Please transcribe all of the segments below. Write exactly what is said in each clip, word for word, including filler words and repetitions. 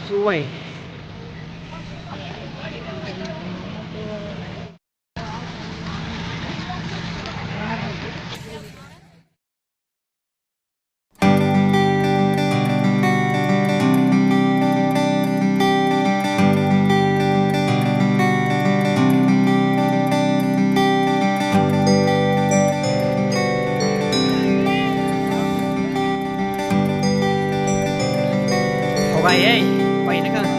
Chu e. Hou gay e, peyna kang.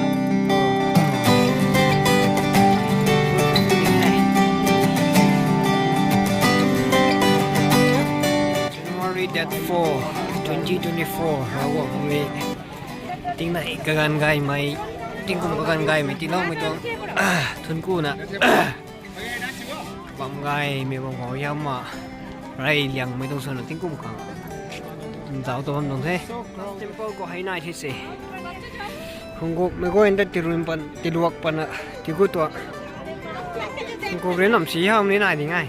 January date four, twenty twenty-four, Ravguangc ni. Tingnai kaganv gaymei, tingkum kaganv gaymei tiiloumei tuang, thuancku na. Bam gaymei bam khou yam ma, rey liangmei tuang swna tingkum khang nzauc ta bam tuang the. Temple khou hei nai the se. Hungkuk mei guay ta tirun pan, tiluak pan na, tigu tuang. Hungkuk rin nam si hau ni nai ding e.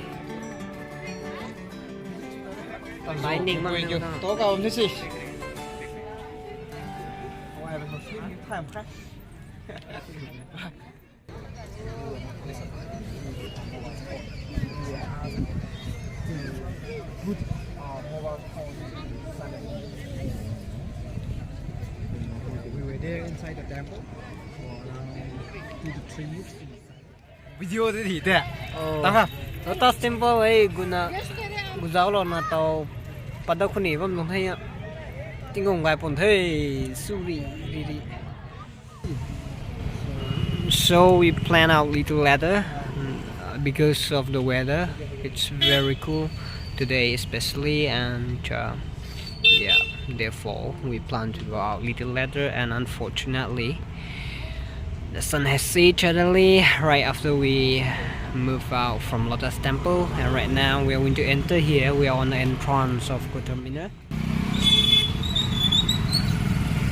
Line ning bam tuang. Talk about this. We were there inside the temple for around two to three minutes. Video de di de. Oh. Tang ha. Lotus Temple e guna, guzauclou na tau padau khou ni bam tuang the ya. Tingkum gay pun the, suri ri ri. So we plan out little later, mm, because of the weather. It's very cool today especially, and, uh, yeah, therefore we plan to go out little later, and unfortunately the sun has set suddenly right after we move out from Lotus Temple, and right now we are going to enter here. We are on the entrance of Qutub Minar.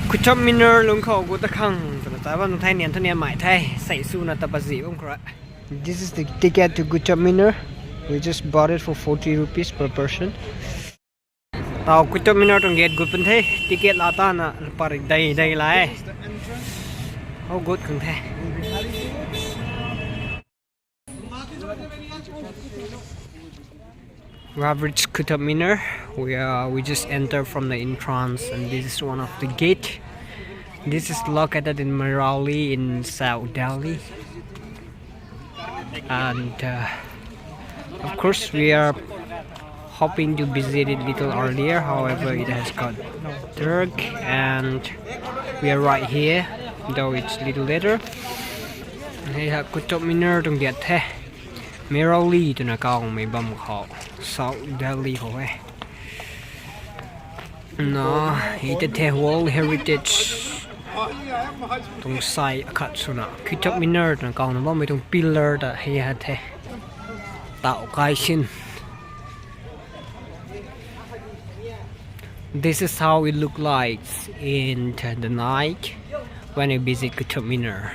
Qutub Minar lungc khou gu ta khang twna ta bam the, nian thu nian mai the, sei swna ta pazi bam khou ra. This is the ticket to Qutub Minar. We just bought it for forty rupees per person. Tau Qutub Minar tuang gate gut pun the, ticket la ta na, pari dai dai la e. How good khang the. We have reached Qutub Minar. We are, we just entered from the entrance, and this is one of the gate. This is located in Mehrauli in South Delhi. And, uh, of course, we are hoping to visit it little earlier. However, it has got dark, and we are right here, though it's little later. Hei ha Qutub Minar tuang gate the. Mehrauli twna kawmei bam khou, South Delhi khou e. Na, hei ta the World Heritage tuang site akhat swna, Qutub Minar twna kawna bammei tuang pillar ta hei ha the. Tau kai sin. This is how it look like in the night when I visit Qutub Minar.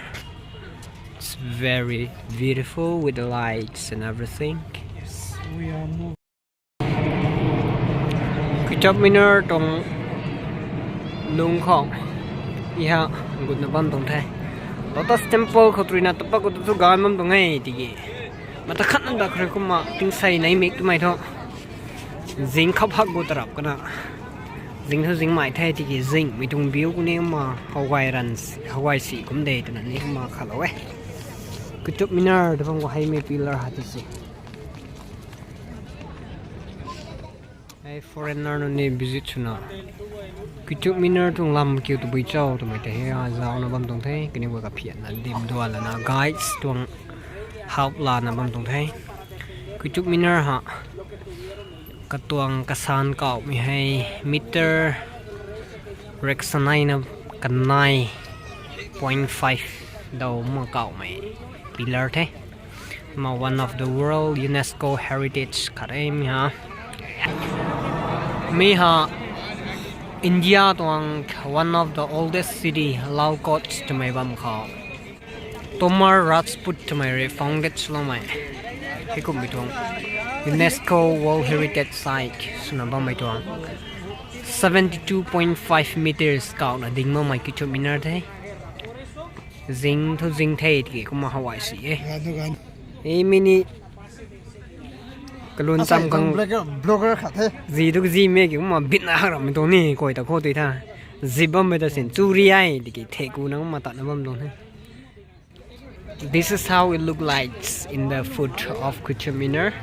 It's very beautiful with the lights and everything. Yes, we are moving. Qutub Minar tuang lungc khou, i ha, gutna bam tuang the. Lotus Temple khou tui na tapa khou tu thu gan bam tuang e tiki. Mata khat na dak rui kumna tingsei nei mik twmei thu. Zing khap hak gu tarap kana. Zing thu zing mai the tiki zingmei tuang view kuni ma hawai ran, hawai si kum de twna ni ma khalou e. Qutub Minar ta bam khou heimei pillar ha ti si. Hei foreigner nunc ni visit swna Qutub Minar tuang lam kiu tabui cho twmei tei hei a zaucna bam tuang the, kaniw guay kaphianna dim duan lana guides tuang help lana bam tuang the. Qutub Minar ha katuang kasan kawmei hei meter riksaneina kanei point five daw ma kawmei pillar the. Ma one of the world UNESCO heritage khat e mi ha. Mi ha India tuang one of the oldest city, Lal Kot twmei bam khou Tomar Rajput twmei rui founded swloumei. Heikumhmei tuang UNESCO World Heritage Site swna bammei tuang seventy two point five meters kawna ding makmei Qutub Minar the. Zing thu zing the tiki kumna how ai si e. Ei mini kalun cham khang blogger khat the. Zi tu zi me ki kumna bitna hak ram tuang ni koi ta khou tui tha. Zi bam me ta sin chu ri ai tiki the ku na kumna tatna bam tuang the. This is how it look like in the foot of Qutub Minar.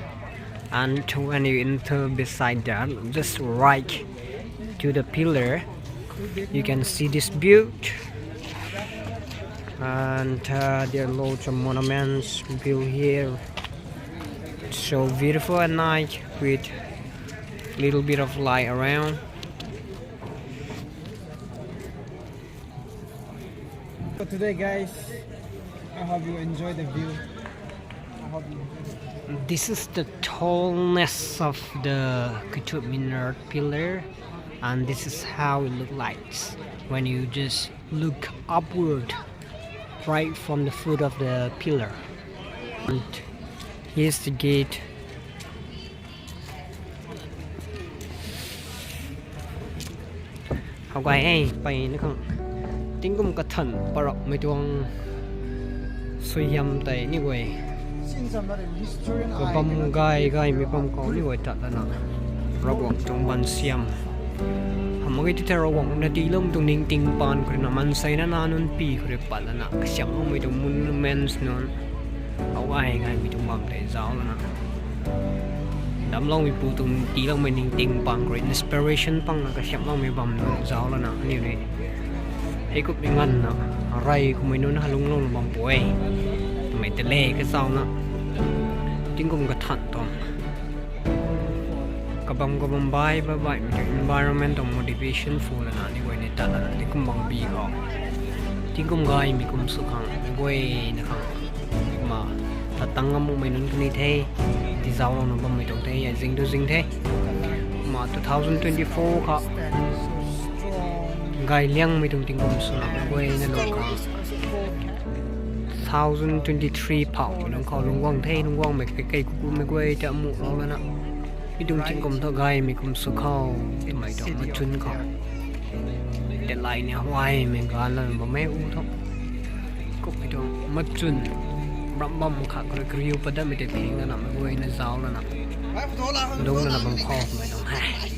And when you enter beside that, just right to the pillar, you can see this build. And uh, there are lots of monuments built here. It's so beautiful at night with little bit of light around. For today, guys, I hope you enjoy the view. I hope you enjoy the view. This is the tallness of the Qutub Minar pillar, and this is how it look like when you just look upward right from the foot of the pillar. And here's the gate. How guay e, peyna khang tingkum kathan parapmei tuang suaihiam tei ni guay. Kabam gay gaymei bam khou ni guay tat lana Ravguangc tuang ban siam. Hamh mak ge ti the Ravguangc na tiiloumei tuang ningting paan khou rui na maanseina na nunc pi khou rui pat lana kasiamhloumei tuang monuments nunc. How guay gaymei tuang bam tei zauc lana damcloumeipu tuang tiiloumei ningting paan khou rui inspiration pangna kasiamhloumei bam nunc zauc lana aniu rui hei kummei nganvna rey kummei nunc halungclouna bam pu e. Twmei tei le kazauna tingkum kathan tuang kabam kabam bai bai baihmei tuang environment tuang motivation fu lana ni guay ni tat lana tingkum bang bi khou tingkum gaymei kum sw khang guayna khang ma tat tang ngam makmei nunc kani the. Tizauclouna bammei tuang the, ai zing tu zing the. Ma two thousand twenty-four kha gay liangmei tuang tingkum swna guayna lung khang two thousand twenty-three phau nunc khou lungc guang the, lungc guangmei kei kei kukumei guay ta muhlou lana mi tuang tingkum thu gaymei kum sw khou twmei tuang machun khou telai ni huaymei ganv lana bammei u thu kummei tuang machun ram bam kha khou rui kariu pat datmei tei phing lana mei guayna zauc lana lungc lana bam khou twmei tuang he.